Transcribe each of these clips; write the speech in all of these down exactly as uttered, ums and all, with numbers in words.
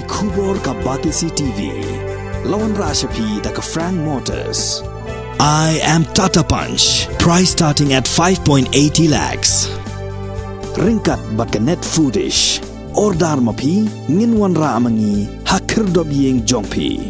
Khubor ka Batesi T V. La wanrah sha phi da ka Frank Motors. I am Tata Punch. Price starting at five point eighty lakhs. Ryngkat bad ka Net Foodish. Order ma phi, ngin wanrah ma ngi ha khyrdop ïing jong phi.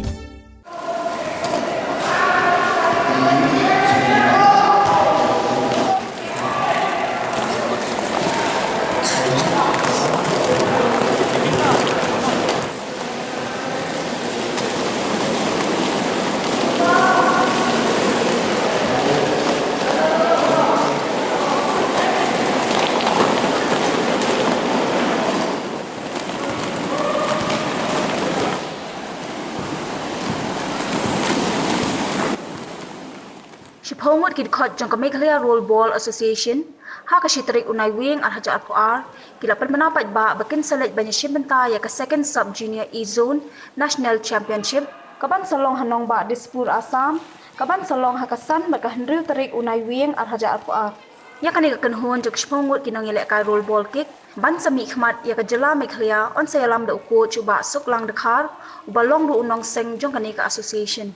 Shiphew ngut ki dkhot jong ka Meghalaya Roll Ball Association, ha ka shi tarik u Naiwieng ar hajar arphew ar, ki la pynbna paidbah ba kin sa leit ban ïashim bynta ïa ka Second Sub Junior E Zone National Championship, kaban sa long ha nongbah Dispur, Assam, kaban sa long ha ka san bad ka hynriew tarik u Naiwieng ar hajar arphew ar. Ïa kane ka kynhun jong ka shiphew ngut ki nongïalehkai roll ball kick, ban sa mihkhmat ïa ka jylla Meghalaya, yn sa ïalam da u coach u Bah Suklang Dkhar, uba long ruh u nongseng jong kane ka association.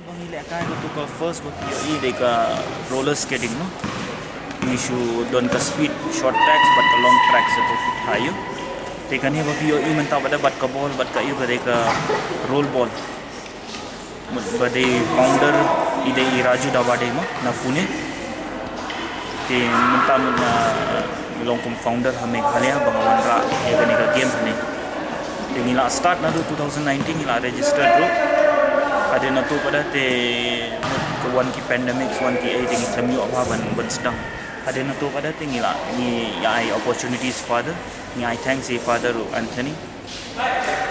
Ba ngi lehkai, kato ka first ba ki ïohi dei ka roller skating, no? Ki shu don ka speed short tracks bad ka long tracks, kato ki thaw ïa u. Te kane ba ki ïohi mynta bad, bad ka ball, bad ka ïoh ka dei ka roll ball. Mut ba dei founder i dei i Raju Dawade mo, na Pune. Te mynta mut nga long kum founder ha Meghalaya ba nga wanrah ïa kane ka game hangne. Te ngi la start naduh two thousand nineteen, ngi la register ruh. Hadien nato pat te mut ka wan ki pandemics, wan ki ei, te ngi khlem ïoh bha ban, ban sdang. Hadien nato pat te ngi la, ngi ïa ai opportunities further, ngi ai thanks ïa i Father ruh Anthony.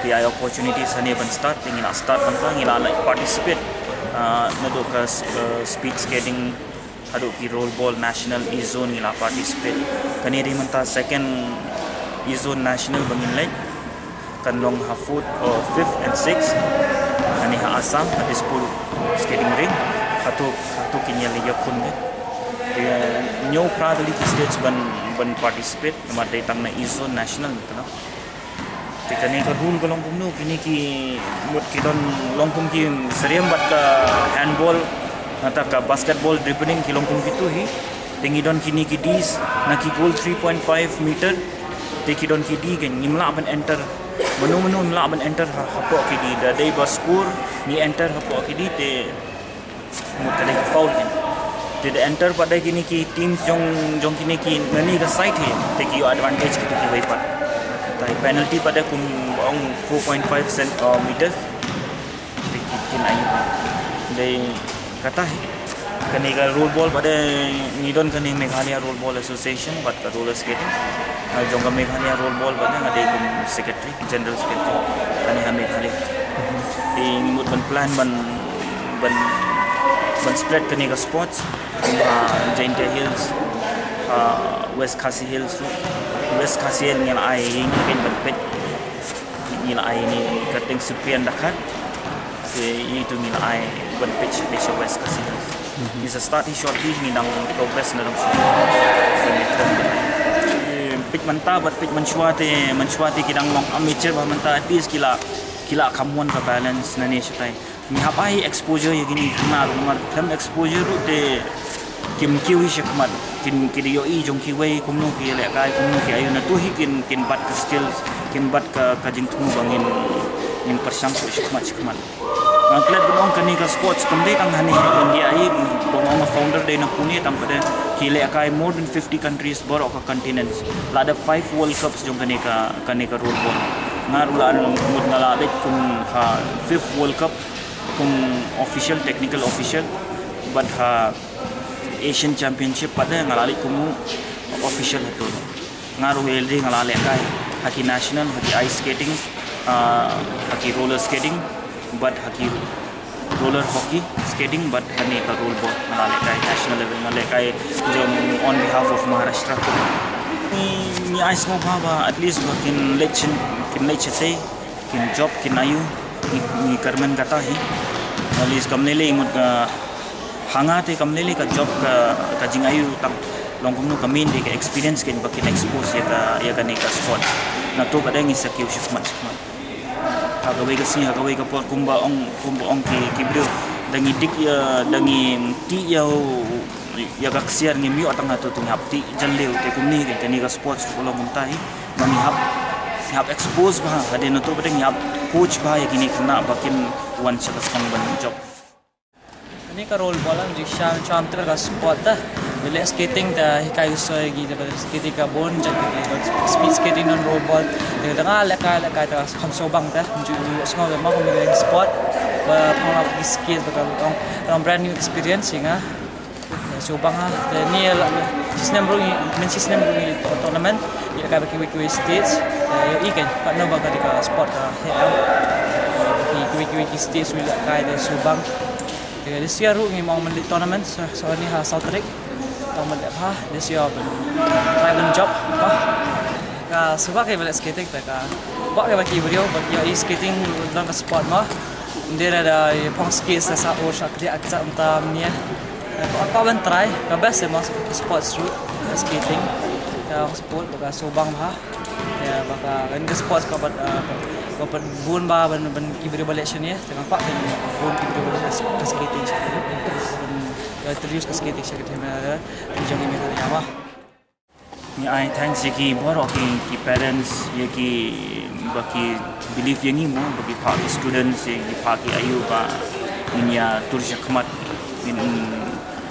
Te ai opportunities hangne ban start, te ngi la start, mynta ngi la, like, participate, ah, naduh ka s-, ah, speed skating haduh ki roll ball national E zone ngi la participate. Kane dei mynta second E zone national ba ngin leit. Kan long ha fourth or fifth and sixth. Hangne ha Assam, ha Dispur skating rink. Hato, hato kin ïa leit ïakhun ne. Te, ah, hynñiew phra tylli ki states ban, ban participate, namar dei tang na E zone national mynta. Te kane ka rule ka long kumno, kine ki mut ki don long kum ki syriem bad ka handball, nangta ka basketball dribbling ki long kum kito hi. Te ngi don kine ki dish na ki goal three point five meter. Te ki don ki die, ngim lah ban enter. Mano mano ngim lah ban enter ha, hapoh ki die. Da dei ba score ngi enter hapoh ki die te mut ka dei ka foul kan. Te da enter pat da kine ki teams jong, jong kine ki nangne ka side hi, te ki ïoh advantage kito kiwei pat. Te penalty pat da kum ong four point five cent, uh, meter. Te ki kin ai. Dei kata hi. Kane ka rollerball pat de ngi don kane Meghalaya Rollerball Association bad ka roller skating. Nga jong ka Meghalaya Rollerball pat de nga dei kum secretary, general secretary kane ha Meghalaya. Te ngi mut ban plan ban ban ban spread kane ka sports ha Jaintia Hills, ha West Khasi Hills, West Khasi Hills ngi la ai ïa ngi ban peit. Ngi la ai ïa ngi ka teng Cyprian Dakar. Te ïa itu ngi la ai ban peit sha West Khasi Hills. Ngi sa start hi shortly, ngi dang progress na dang shu. Peit mynta bad peit mynshuwa te, mynshuwa te ki dang long amateur bha, mynta at least ki la ki la kham wan ka balance na ne shatai. Ngi hap ai exposure ïa kine ki khynnah ruh, namar khlem exposure ruh te kim kiew hi shakhmat. Kin, ki da ïohi jong kiwei kumno ki lehkai, kumno ki ïohi, na tu hi kin, kin bat ka skills, kin bat ka, ka jingthmu ba ngin, ngin pyrshang shuh shakhmat shakhmat. Nga klet ban ong kane ka sports kam dei tang hangne ha India hi, ba nga ong founder dei na Pune, tang pat de ki lehkai more than fifty countries baroh ka continents. La da five World Cups jong kane ka, kane ka rollerball. Nga ruh la mut nga la leit kum ha fifth World Cup kum official, technical official, bad ha Asian Championship pat de nga la leit kum u official hato. Nga ruh ïa lade nga la lehkai ha ki national, ha ki ice skating, ah, ha ki roller skating, bad ha ki roller hockey, skating, bad kane ka rollerball nga la lehkai national level, nga lehkai jong on behalf of Maharashtra. Ngi, ngi ai sngewbha ba at least ba kin leit sha, kin leit shatei, kin jop, kin ayu, ngi, ngi kyrmen kata hi. At least kam lei lei mut ka, ha nga te kam lei lei ka jop ka, ka jingayu tang, long kumno ka main te ka experience kin ba kin expose ïa ka, ïa kane ka sports. Na tu pat de ngi sa kiew shakhmat shakhmat. Ha kawei ka sngi, ha kawei ka por kumba ong, kumba ong ki, ki briew. Da ngi dik ïa, da ngi tih ïa u, ïa ka ksiar ngim ïoh tang hato, te ngi hap tih jylliew, te kumne kane ka sports ka long kumta hi. Ba ngi hap, ngi hap expose bha, hadien na tu pat de ngi hap coach bha ïa kine khynnah ba kin wan sha ka shnong ban jop. Kane ka rollerball, jingshisha, shisha te ka sport te. Ba leh skating te hikai u soi ki, te ba leh skating ka bun jait ki, speed skating, non rollerball. Te da nga lehkai, lehkai te kham sngewbang te. Ju sngewbang ma kum ka sport. Ba pynlong ki skill, ba ka long, long brand new experience ïa nga. Sngewbang ha. Te ni la, shisnem ruh ngi, mynshisnem ruh ngi tournament. Ngi lehkai bad kiwei kiwei states. Te ïohi kein, katno ba ka dei ka sport ka heh. Ki, kiwei kiwei ki states ngi lehkai, te sngewbang. Te this year ruh ngim ong ban leit tournament, so, so ni ha South Rick. Tang ban leh bha, this year ban try ban jop bha. Ka sngewbha ka ba leh skating te ka kwah ka ba ki briew ba ki ïohi skating long ka sport mo. Ym dei da ïa phong skate sa sa ur sa kdiah kjat mynta mynne. Ka kwah ban try, ka best ïa mo sports ruh, skating. Ka sport ba ka sngewbang bha. Ïa, ba ka, kane ka sports ka pat, ah, ka pat bun bha ban, ban ki briew ba leh shane, te nga kwah ban bun ki briew ba leh ka skating shane. Ban, ah, introduce ka skating shane ka team, ah, jong i Meghalaya mo. Ngi ai thanks ïa ki baroh ki, ki parents, ïa ki ba ki believe ïa ngi mo, ba ki phah ki students, ïa ki phah ki aïu ba ngin ïa tur shakhmat, ngin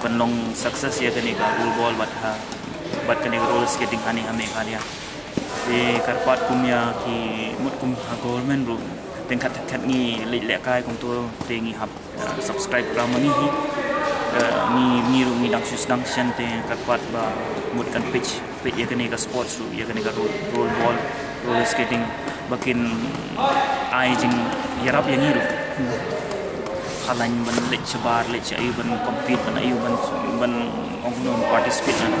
pynlong success ïa kane ka rollerball bad ha, bad kane ka roller skating hangne ha Meghalaya. Te kyrpad kum ïa ki mut kum ha government ruh, teng khat khat ngi leit lehkai kumto te ngi hap, uh, subscribe kra ma ngi hi. Uh, ngi, ngi ruh ngi dang shu sdang shen te kyrpad ba mut kan peit, peit ïa kane ka sports ruh, ïa kane ka roll, rollerball, roller skating ba kin ai jingïarap ïa ngi ruh. Khlaiñ ban leit shabar, leit sha aïu ban compete, ban aïu ban, ban ong kumno ban participate na.